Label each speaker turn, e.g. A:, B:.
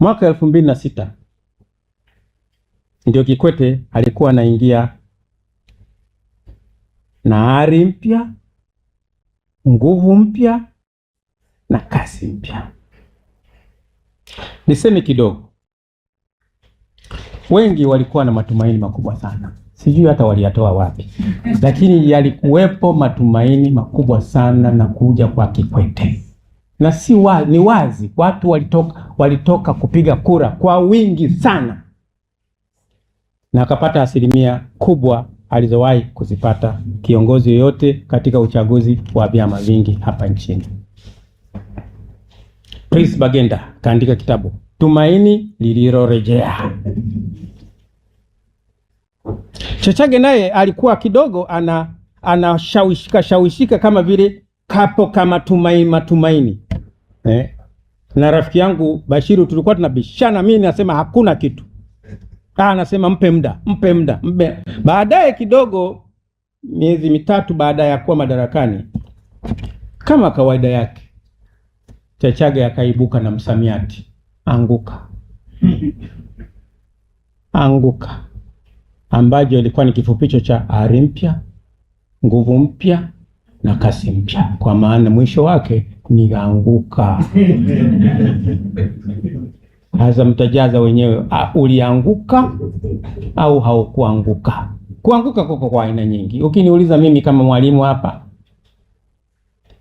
A: Mwaka 2006 ndio Kikwete alikuwa anaingia na ari mpya, nguvu mpya na kasi mpya. Niseme kidogo, wengi walikuwa na matumaini makubwa sana, sijui hata waliyatoa wapi, lakini yalikuwepo matumaini makubwa sana na kuja kwa Kikwete na si wa, ni wazi watu walitoka kupiga kura kwa wingi sana na akapata asilimia kubwa alizowahi kuzipata kiongozi yoyote katika uchaguzi wa vyama vingi hapa nchini. Prince Bagenda kaandika kitabu Tumaini Lililorejea. Chachage naye alikuwa kidogo anashawishika shawishika kama vile kapo kama tumaini matumaini. Na rafiki yangu Bashiru tulikuwa tunabishana, mimi nasema hakuna kitu, anasema mpe muda, mpe muda, mpe. Baadaye kidogo, miezi 3 baada ya kuwa madarakani, kama kawaida yake, Chachage akaibuka na msamiati anguka anguka, ambacho ilikuwa ni kifupisho cha ari mpya, nguvu mpya na kasi mpya, kwa maana mwisho wake ni anguka. Sasa mtajaza wenyewe, ulianguka au haukuanguka? Kuanguka kuko kwa aina nyingi. Ukiniuliza mimi kama mwalimu hapa,